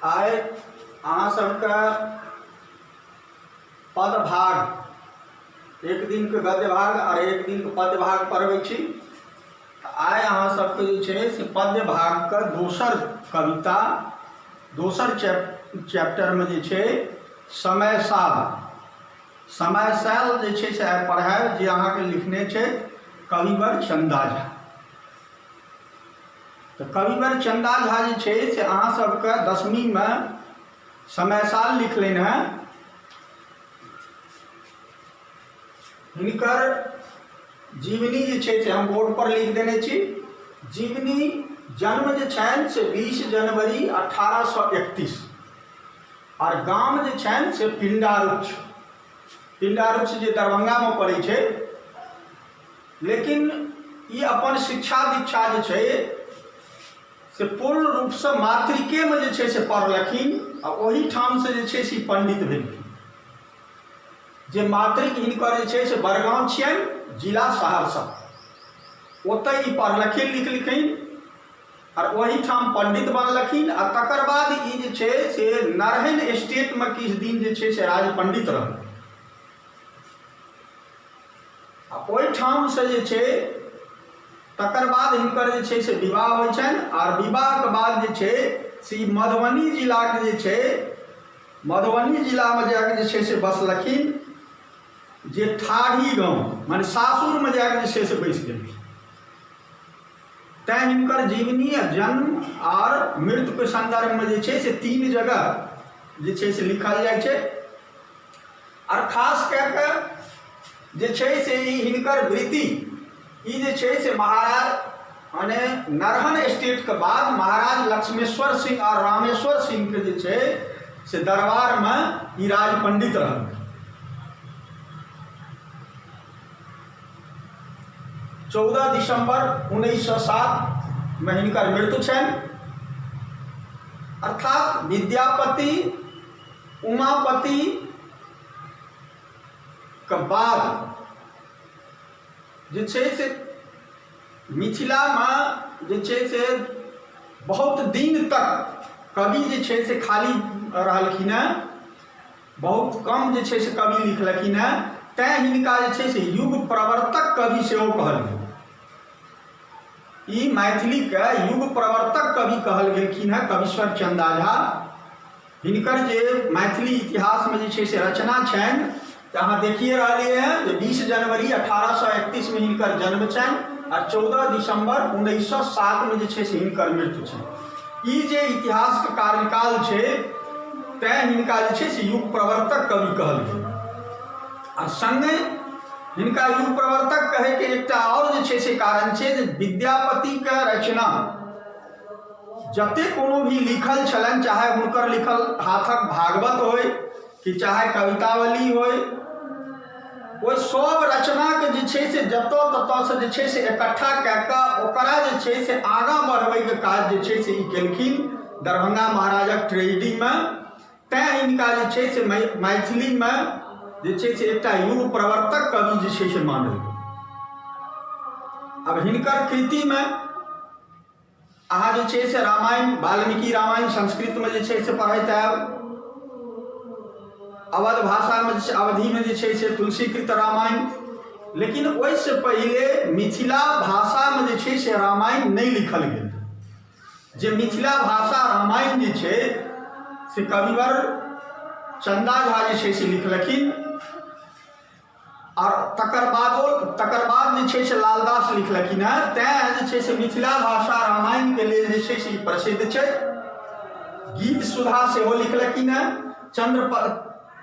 आइ अहाँ सबके पद भाग एक दिनके गद्य भाग आओर एक दिनके पद्य भाग पढ़बै छी। आइ अहाँ सबके जे छै से पद्य भागके दोसर कविता दोसर चैप्टरमे जे छै समय साल, समय साल जे छै से आइ पढ़ायब, जे अहाँके लिखने छै कविवर चन्दा झा। तऽ कविवर चन्दा झा जे छै से अहाँ सबके दसमीमे समय साल लिखलनि हेँ। हिनकर जीवनी जे छै से हम बोर्ड पर लिख देने छी। जीवनी जन्म जे छनि से 20 जनवरी 1831 आओर गाम जे छनि से पिण्डारुच, पिण्डारुच जे दरभंगामे पड़ै छै। लेकिन ई अपन शिक्षा दीक्षा जे छै से पूर्ण रूपसँ मातृकेमे जे छै से पढ़लखिन आ ओहिठामसँ जे छै से ई पण्डित भेलखिन। जे मातृक हिनकर जे छै से बड़गाँव छियनि, जिला सहरसा, ओतहि ई पढ़लखिन लिखलखिन आओर ओहिठाम पण्डित बनलखिन। आ तकर बाद ई जे छै से नरहैन स्टेटमे किछु दिन जे छै से राज पण्डित रहलखिन आ ओहिठामसँ जे छै तकर बाद हिनकर जे छै से विवाह होइ छनि। आर विवाहके बाद जे छै से ई मधुबनी जिलाके जे छै मधुबनी जिलामे जाकऽ जे छै से बसलखिन, जे ठाढ़ी गाँव माने सासुरमे जाकऽ जे छै से बसि गेलखिन। तैँ हिनकर जीवनी आ जन्म आर मृत्युके सन्दर्भमे जे छै से 3 जगह जे छै से लिखल जाइ छै। आर खास कए कऽ जे छै से ई हिनकर वृत्ति ई जे छै से महाराज माने नरहन स्टेटके बाद महाराज लक्ष्मेश्वर सिंह आओर रामेश्वर सिंहके जे छै से दरबारमे ई राज पंडित रहलखिन। 14 दिसंबर 1907 में हिनकर मृत्यु छनि। अर्थात विद्यापति उमापति के बाद जे छै से मिथिलामे जे छै से बहुत दिन तक कवि जे छै से खाली रहलखिन हेँ, बहुत कम जे छै से कवि लिखलखिन हेँ, तैँ हिनका जे छै से युग प्रवर्तक कवि सेहो कहल गेल। ई मैथिलीके युग प्रवर्तक कवि कहल गेलखिन हेँ कवीश्वर चन्दा झा। हिनकर जे मैथिली इतिहासमे जे छै से रचना छनि तऽ अहाँ देखिए रहलियै हँ जे 20 जनवरी 1831 मे हिनकर जन्म छनि आ 14 दिसंबर 1907 मे जे छै से हिनकर मृत्यु छनि। ई जे इतिहासके कार्यकाल छै तैँ हिनका जे छै से युग प्रवर्तक कवि कहल गेल। आ सङ्गे हिनका युग प्रवर्तक कहैके एकटा आओर जे छै से कारण छै जे विद्यापतिके रचना जते कोनो भी लिखल छलनि, चाहे हुनकर लिखल हाथक भागवत होइ कि चाहे कवितावली होइ, ओहि सब रचनाके जे छै से जतऽ ततऽसँ जे छै से इकट्ठा कए कऽ ओकरा जे छै से आगाँ बढ़बैके काज जे छै से ई केलखिन दरभंगा महाराजक ट्रेजडीमे। तैँ हिनका जे छै से मैथिलीमे जे छै से एकटा युग प्रवर्तक कवि जे छै से मानल गेल। आब हिनकर कृतिमे अहाँ जे छै से रामायण, वाल्मीकि रामायण संस्कृतमे जे छै से पढ़ैत आयब, अवध भाषामे जे छै अवधिमे जे छै से तुलसीकृत रामायण, लेकिन ओहिसँ पहिले मिथिला भाषामे जे छै से रामायण नहि लिखल गेल। जे मिथिला भाषा रामायण जे छै से कविवर चन्दा झा जे छै से लिखलखिन आओर तकर बाद जे छै से लालदास लिखलखिन हेँ। तैँ जे छै से मिथिला भाषा रामायणके लेल जे छै से ई प्रसिद्ध छै। गीत सुधा सेहो लिखलखिन हेँ, चंद्र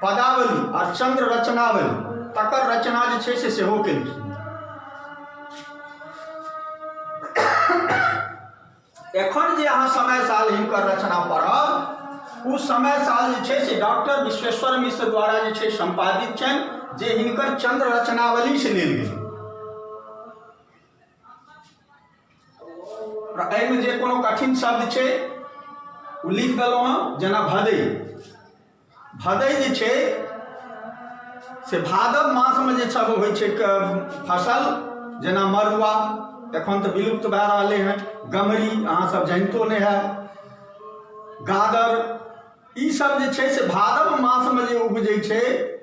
पदावली आओर चंद्र रचनावली तकर रचना जे छै से सेहो केलखिन। एखन जे अहाँ समय साल हिनकर रचना पढ़ब, ओ समय साल जे छै से डॉक्टर विश्वेश्वर मिश्र द्वारा जे छै सम्पादित छनि, जे हिनकर चंद्र रचनावली से लेल गेल। एहिमे जे कोनो कठिन शब्द छै ओ लिख देलहुँ हँ, जेना भदई। भदई जे छै से भादव मासमे जे सब होइ छै फसल, जेना मड़ुआ एखन तऽ विलुप्त भए रहलै हँ, गमरी अहाँ सब जानितो नहि हैब। गादर, ईसभ जे छै से भादव मासमे जे उपजै छै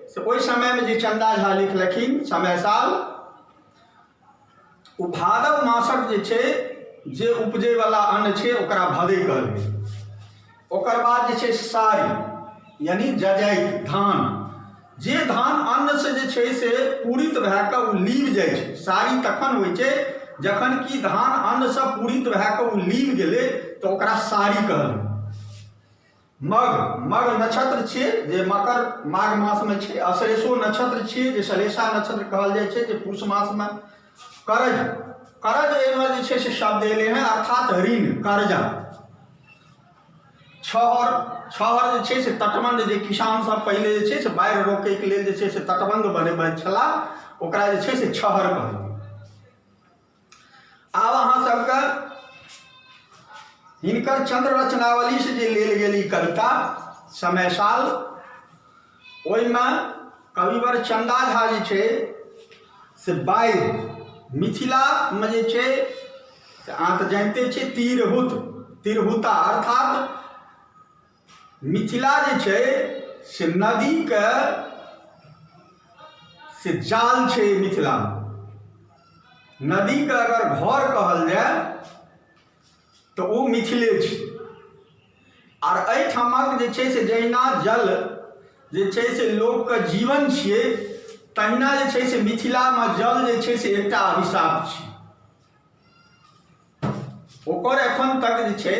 से ओहि समयमे जे चन्दा झा लिखलखिन समय साल, ओ भादव मासक जे छै जे उपजैवला अन्न छै ओकरा भदइ कहल गेल। ओकर बाद जे छै सारी यानि जजाति धान, जे धान अन्नसँ जे छै से पूरित भए कऽ ओ लीब जाइ छै। सारी तखन होइ छै जखन कि धान अन्नसँ पूरित भए कऽ ओ लीब गेलै तऽ ओकरा सारी कहल गेलै। मघ, मघ नक्षत्र छियै जे मकर माघ मासमे छै। अश्लेषो नक्षत्र छियै जे श्लेषा नक्षत्र कहल जाइ छै जे पूस मासमे। करज, करज एहिमे जे छै से शब्द एलै हँ, अर्थात ऋण कर्जा। छहर, छहर जे छै से तटबन्ध, जे किसान सब पहिले जे छै से बाढ़ि रोकैके लेल जे छै से तटबन्ध बनेबै छलाह, ओकरा जे छै से छहर कहल गेल। आब अहाँ सबके हिनकर चंद्र रचनावली से जे लेल गेल ई कविता समय साल, ओहिमे कविवर चंदा झा जे छै से बाढ़ि मिथिलामे जे छै से अहाँ तऽ जानिते छियै तिरहुत, तिरहुता अर्थात मिथिला जे छै से नदीके से जाल छै। मिथिलामे नदीके अगर घर कहल जाय तऽ ओ मिथिले छै। आर एहिठामक जे छै से जहिना जल जे छै से लोकके जीवन छियै, तहिना जे छै से मिथिलामे जल जे छै से एकटा अभिशाप छै। ओकर एखन तक जे छै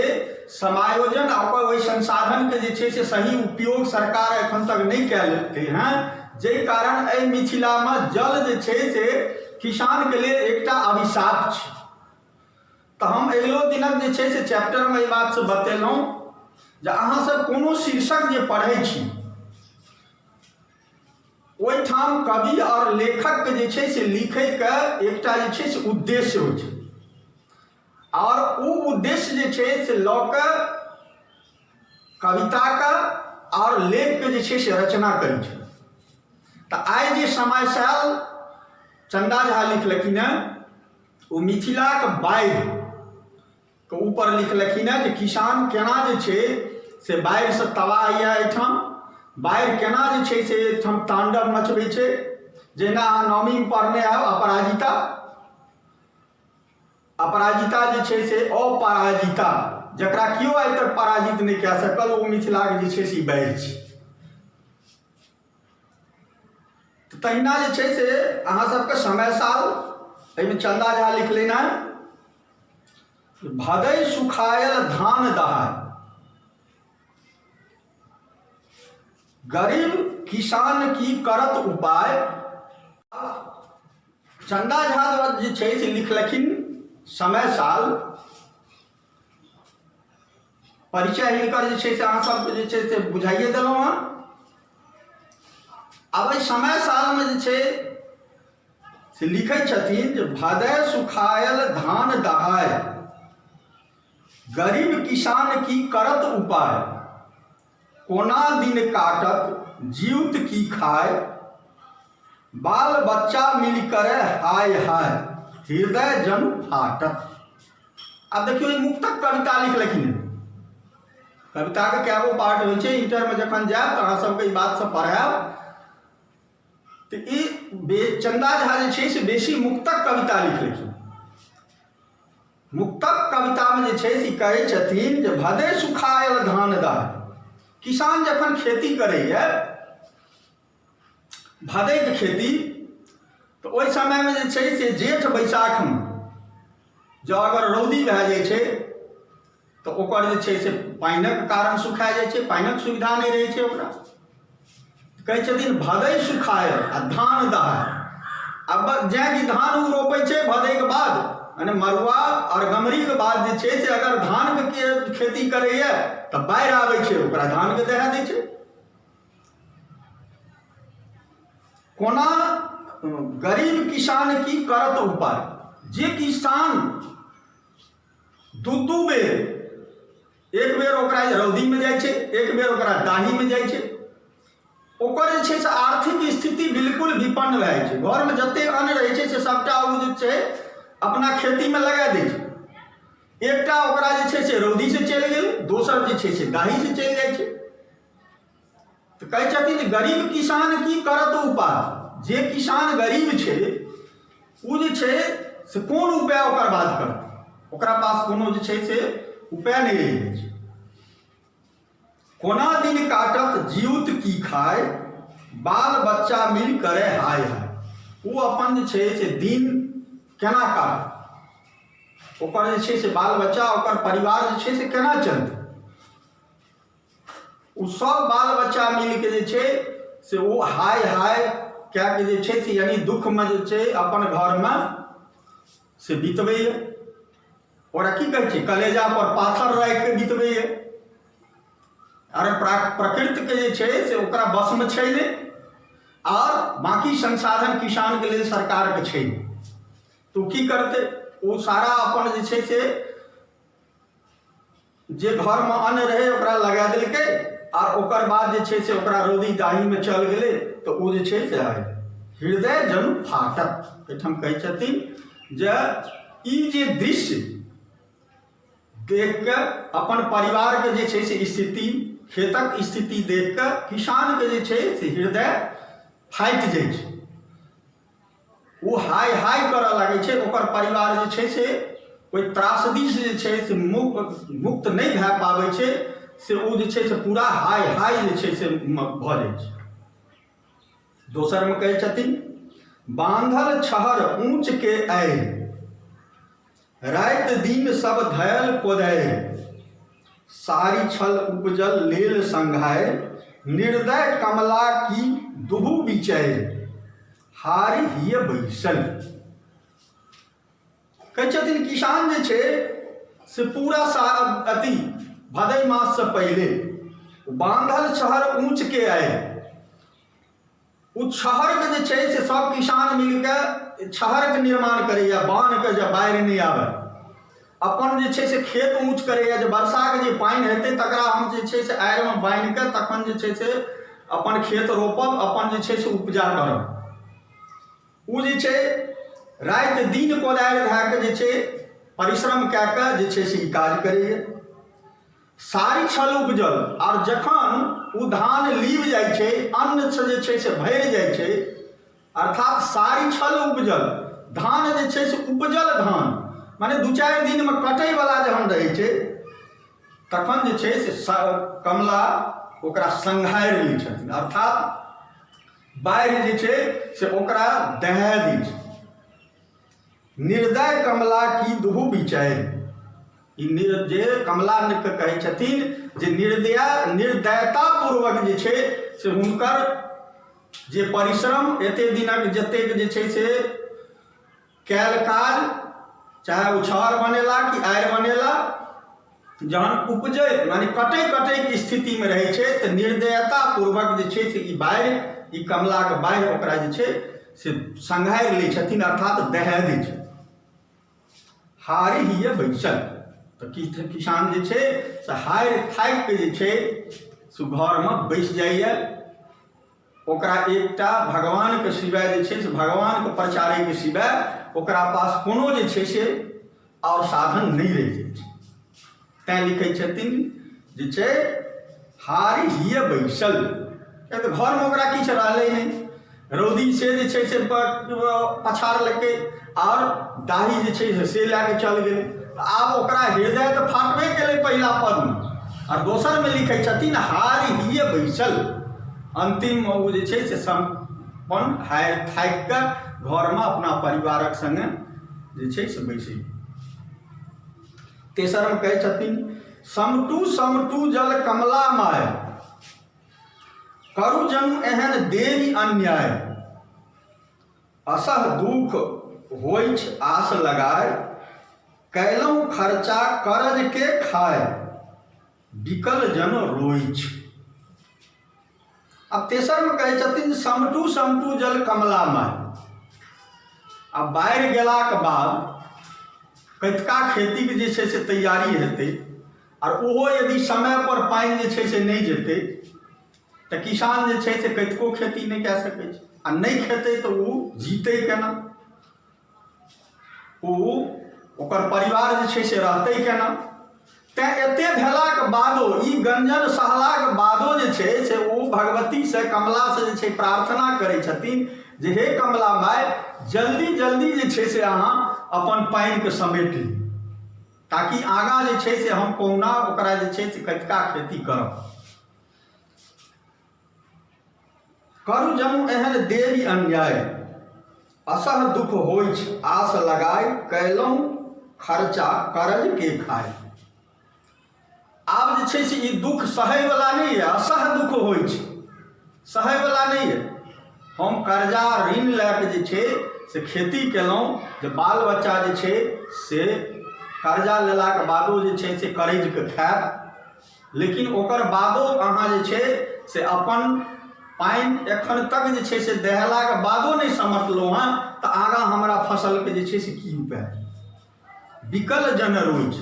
समायोजन आ ओकर ओहि संसाधनके जे छै से सही उपयोग सरकार एखन तक नहि कए लेलकै हँ, जाहि कारण एहि मिथिलामे जल जे छै से किसानके लेल एकटा अभिशाप छै। तऽ हम अगिलो दिनक जे छै से चैप्टरमे एहि बातसँ बतेलहुँ जे अहाँसभ कोनो शीर्षक जे पढ़ै छी ओहिठाम कवि आओर लेखकके जे छै से लिखैके एकटा जे छै से उद्देश्य होइ छै, आओर ओ उद्देश्य जे छै से लऽ कऽ कविताके आओर लेखके जे छै से रचना करै छै। तऽ आइ जे समय साल चन्दा झा लिखलखिन हेँ ओ मिथिलाके बाढ़ि के ऊपर लिखलखिन हेँ जे किसान केना जे छै से बाढ़िसँ तबाह यए, एहिठाम बाढ़ि केना जे छै से एहिठाम ताण्डव मचबै छै। जहिना अहाँ नवमीमे पढ़ने हैब अपराजिता, अपराजिता जे छै से अपराजिता, जकरा केओ आइ तक पराजित नहि कए सकल, ओ मिथिलाके जे छै से ई बाढ़ि छै। तऽ तहिना जे छै से अहाँ सबके समय साल एहिमे चन्दा झा लिखलनि हेँ, भदई सुखायल धान दहाय, गरीब किसान की करत उपाय। चन्दा झा जे छै से लिखलखिन समय साल। परिचय हिनकर जे छै से अहाँ सबके जे छै से बुझाइए देलहुँ हँ। आब एहि समय सालमे जे छै से लिखै छथिन जे भदय सुखायल धान दहाय, गरीब किसान की करत उपाय, कोना दिन काटत जीउत की खाय, बाल बच्चा मिल करे हाय हाय, हृदय जनु फाटत। आब देखियौ ई मुक्तक कविता लिखलखिन। कविताके कए गो पार्ट होइ छै, इंटरमे जखन जायब तऽ अहाँ सबके ई बात सब पढ़ायब। तऽ ई बे चन्दा झा जे छै से बेसी मुक्तक कविता लिखलखिन। मुक्तक कवितामे जे छै से कहै छथिन जे भदे सुखायल धान दाय, किसान जखन खेती करैए भदैके खेती, तऽ ओहि समयमे जे छै से जेठ बैसाखमे जँ अगर रौदी भए जाइ छै तऽ ओकर जे छै से पानिक कारण सुखा जाइ छै, पानिक सुविधा नहि रहै छै ओकरा। कहै छथिन भदै सुखाय आ धान दहाय। आब जैं कि धान ओ रोपै छै भदैके बाद, मने मड़ुआ आओर गमरीके बाद जे छै से अगर धानके खेती करैए तऽ बाढ़ि आबै छै, ओकरा धानके दहा दै छै। कोना गरीब किसान की करत उपाय, जे किसान दू दू बेर, एक बेर ओकरा रौदीमे जाइ छै, एक बेर ओकरा दाहीमे जाइ छै, ओकर जे छै से आर्थिक स्थिति बिल्कुल विपन्न भए जाइ छै। घरमे जतेक अन्न रहै छै से सभटा ओ जे छै अपना खेतीमे लगा दै छै। एकटा ओकरा जे छै से रौदीसँ चलि गेल, दोसर जे छै से दाहीसँ चलि जाइ छै। तऽ कहै छथिन जे गरीब किसान की करत उपाय? जे किसान गरीब छै ओ जे छै से कोन उपाय ओकर बाद करतै? ओकरा पास कोनो जे छै से उपाय नहि रहि जाइ छै। कोना दिन काटत, जीउत की खाय, बाल बच्चा मिल करे हाय हाय। ओ अपन जे छै से दिन केना काटत? ओकर जे छै से बाल बच्चा, ओकर परिवार जे छै से केना चलतै? ओ सब बाल बच्चा मिलके जे छै से ओ हाय हाय कए के जे छै से यानि दुःखमे जे छै अपन घरमे से बितबैए। ओकरा की कहै छै? कलेजा पर पाथर राखि कऽ बितबैए। अरे प्रकृतिके जे छै से ओकरा वशमे छै नहि, आओर बाँकी संसाधन किसानके लेल सरकारके छै नहि, तऽ ओ की करतै? ओ सारा अपन जे छै से जे घरमे अन्न रहै ओकरा लगा देलकै, आर ओकर बाद जे छै से ओकरा रौदी दाहीमे चल गेलै। तऽ ओ जे छै से आइ हृदय जनु फाटत। एहिठाम कहै छथिन जे ई जे दृश्य देख कऽ, अपन परिवारके जे छै से स्थिति, खेतक स्थिति देख कऽ किसानके जे छै से हृदय फाटि जाइ छै, ओ हाय हाय करऽ लागै छै। ओकर परिवार जे छै से ओहि त्रासदीसँ जे छै से मुक्त नहि भए पाबै छै, से ओ जे छै से पूरा हाय हाय जे छै से भऽ जाइ छै। दोसरमे कहै छथिन, बान्धल छहर ऊँच के आरि, राति दिन सब धयल कोदारि, सारी छल उपजल लेल संघाय, निर्दय कमला की दुहू बिचैर, हारि हिय बैसल। कहै छथिन किसान जे छै से पूरा सा अथी भदई माससँ पहिले बांधल शहर ऊँच के आय, ओ छहरके जे छै से सब किसान मिलके छहरके निर्माण करैए बान्हके, जे बाढ़ि नहि आबै। अपन जे छै से खेत ऊँच करैए जे वर्षाके जे पानि हेतै तकरा हम जे छै से आड़िमे बान्हिके तखन जे छै से अपन खेत रोपब, अपन जे छै से उपजा करब। ओ जे छै राति दिन कोदारि धए कऽ जे छै परिश्रम कए कऽ जे छै से ई काज करैए। सारी छल उपजल, आर जखन ओ धान लीब जाइ छै, अन्नसँ जे छै से भरि जाइ छै, अर्थात सारी छल उपजल धान जे छै से उपजल धान माने 2-4 दिनमे कटैवला जहन रहै छै तखन जे छै से कमला ओकरा संघारि लै छथिन, अर्थात बाढ़ि जे छै से ओकरा दहा दै छै। निर्दय कमला की दुहू बिचारि, ई जे कमला के कहै छथिन जे निर्दयतापूर्वक जे छै से हुनकर जे परिश्रम एते दिनक जतेक जे छै से कयल काज, चाहे ओ छहर बनेला कि आड़ि बनेला, जहन उपजै माने कटै कटैके स्थितिमे रहै छै तऽ निर्दयतापूर्वक जे छै से ई बाढ़ि, ई कमलाके बाढ़ि ओकरा जे छै से संघारि लै छथिन, अर्थात दहा दै छथिन। हारि हिय बैसल, तऽ किसान जे छै से हारि थाकि कऽ जे छै से घरमे बैस जाइए। ओकरा एकटा भगवानके सिवाय जे छै से भगवानके प्रचारैके सिवाय ओकरा पास कोनो जे छै से आओर साधन नहि रहि जाइ छै। तैँ लिखै छथिन जे छै हारि हिय बैसल, किएक तऽ घरमे ओकरा किछु रहलै नहि। रौदी से जे छै से पछाड़लकै आओर दाही जे छै से लए कऽ चल गेलै। आब ओकरा हृदय तऽ फाटबे केलै पहिला पदमे, आओर दोसरमे लिखै छथिन हारि हिय बैसल। अन्तिममे ओ जे छै से सम्पन्न हारि थाकि कऽ घरमे अपना परिवारक सङ्गे जे छै से बैसै। तेसरमे कहै छथिन, समटू समटू जल कमला माय, करू जनु एहन देरी अन्याय, असह दुख होइछ आस लगाय, कयलहुँ खर्चा करज के खाय, बिकल जन रोइछ। आब तेसरमे कहै छथिन समटू समटू जल कमला माय। आ बाढ़ि गेलाके बाद कतिका खेतीके जे छै से तैयारी हेतै, आर ओहो यदि समयपर पानि जे छै से नहि जेतै तऽ किसान जे छै से कतिको खेती नहि कए सकै छै, आ नहि खेतै तऽ ओ जीतै केना? ओ ओकर परिवार जे छै से रहतै केना? तैँ एते भेलाके बादो, ई गंजन सहलाके बादो जे छै से ओ भगवतीसँ, कमलासँ जे छै प्रार्थना करै छथिन जे हे कमला माय, जल्दी जल्दी जे छै से अहाँ अपन पानिके समेट ली, ताकि आगाँ जे छै से हम कहुना ओकरा जे छै से कतिका खेती करब। करू जनु एहन देवी अन्याय, असह दुख होइछ आस लगाय, कयलहुँ खर्चा करज के खाय। आब जे छै से ई दुख सहयवला नहि यऽ। असह दुख होइ छै, सहयवला नहि यऽ। हम कर्जा ऋण लए कऽ जे छै से खेती केलहुँ जे बाल बच्चा जे छै से कर्जा लेलाके बादो जे छै से करैजके खायत, लेकिन ओकर बादो अहाँ जे छै से अपन पानि एखन तक जे छै से दहेलाके बादो नहि समटलहुँ हँ, तऽ आगाँ हमरा फसलके जे छै से की उपाय? विकल जन रोज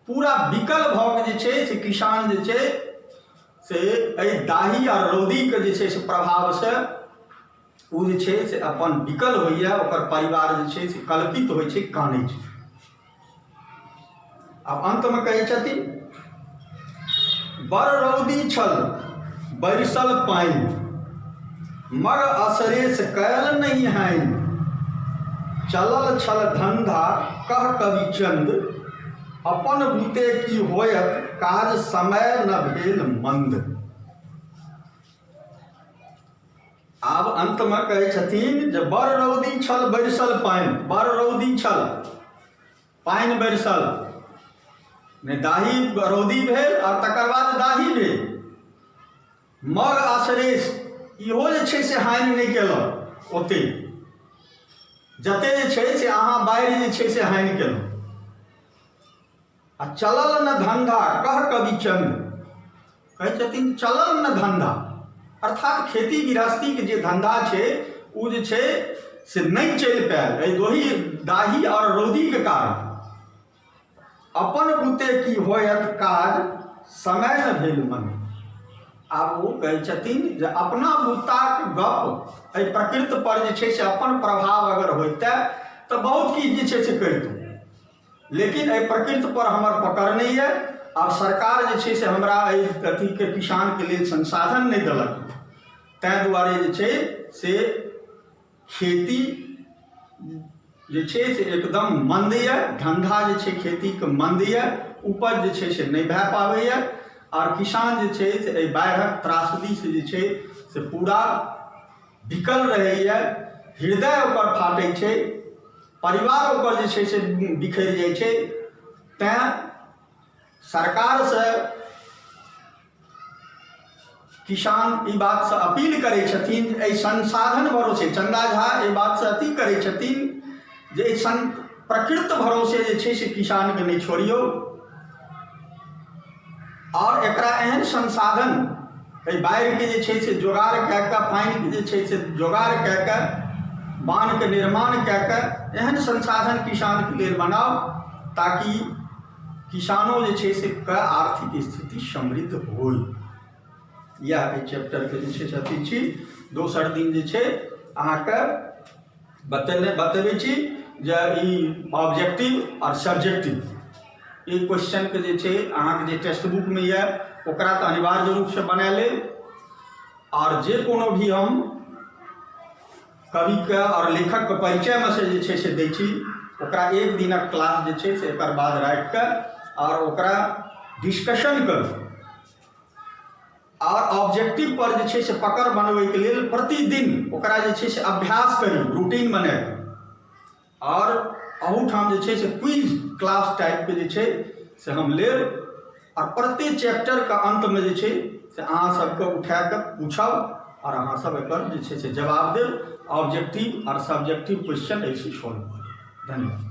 पूरा विकल भऽ कऽ जे छै से किसान जे छै से एहि दाही आ रौदीके जे छै से प्रभावसँ ओ जे छै से अपन विकल होइए। ओकर परिवार जे छै से कल्पित होइ छै, कानै छै। आब अन्तमे कहै छथिन, बड़ रौदी छल बरिसल पानि, मग असरेस कयल नहि हानि, चलल छल धन्धा कह कवि चंद, अपन बुते की होयत काज समय न भेल मंद। आब अन्तमे कहै छथिन जे बड़ रौदी छल बरिसल पानि, बड़ रौदी छल, पानि बरिसल नहि, दाही रौदी भेल आओर तकर बाद दाही भेल। मग आश्रेष इहो जे छै से हानि नहि केलक ओते, जते जे छै से अहाँ बाढ़ि जे छै से हानि केलहुँ। आ चलल न धन्धा कह कवि चंद, कहै छथिन चलल न धन्धा, अर्थात खेती गृहस्थीके जे धन्धा छै ओ जे छै से नहि चलि पायल एहि दोही दाही आओर रौदीके कारण। अपन बुते की होयत काज समय न भेल मन। आब ओ कहै छथिन जे अपना बुताक गप एहि प्रकृति पर जे छै से अपन प्रभाव अगर होइतै तऽ बहुत किछु जे छै से करितहुँ, लेकिन एहि प्रकृति पर हमर पकड़ नहि यऽ। आब सरकार जे छै से हमरा एहि अथीके किसानके लेल संसाधन नहि देलक, ताहि दुआरे जे छै से खेती जे छै से एकदम मन्द यऽ। धन्धा जे छै खेतीके मन्द यऽ, उपज जे छै से नहि भए पाबैए आओर किसान जे छै से एहि बाढ़िक त्रासदीसँ जे छै से पूरा विकल रहैए। हृदय ओकर फाटै छै, परिवार ओकर जे छै से बिखरि जाइ छै। तैँ सरकारसँ किसान ई बातसँ अपील करै छथिन, एहि संसाधन भरोसे, चन्दा झा एहि बातसँ अथी करै छथिन जे एहि सं प्रकृत भरोसे जे छै से किसानके नहि छोड़ियौ आओर एकरा एहन संसाधन एहि बाढ़िके जे छै से जोगाड़ कए कऽ, पानिके जे छै से जोगाड़ कए कऽ, बान्हके निर्माण कए कऽ एहन संसाधन किसानके लेल बनाउ ताकि किसानो जे छै से के आर्थिक स्थिति समृद्ध होइ। इएह एहि चैप्टरके जे छै से अथी छी। दोसर दिन जे छै अहाँके बतेने बतेबै छी जे ई ऑब्जेक्टिव आओर सब्जेक्टिव ई क्वेश्चनके जे छै अहाँके जे टेक्स्ट बुकमे यऽ ओकरा तऽ अनिवार्य रूपसँ बना लेब। आओर जे कोनो भी हम कविके आओर लेखकके परिचयमे से जे छै से दै छी, ओकरा एक दिनक क्लास जे छै से एकर बाद राखि कऽ आओर ओकरा डिस्कशन करू आओर ऑब्जेक्टिव पर जे छै से पकड़ बनबैके लेल प्रतिदिन ओकरा जे छै से अभ्यास करी, रूटीन बनाकऽ। आओर अहूठाम जे छै से क्विज क्लास टाइपके जे छै से हम लेब आओर प्रत्येक चैप्टरके अन्तमे जे छै से अहाँ सबके उठा कऽ पूछब आओर अहाँ सब एकर जे छै से जवाब देब। ऑब्जेक्टिव आओर सब्जेक्टिव क्वेश्चन एहिसँ सॉल्व भऽ जायत। धन्यवाद।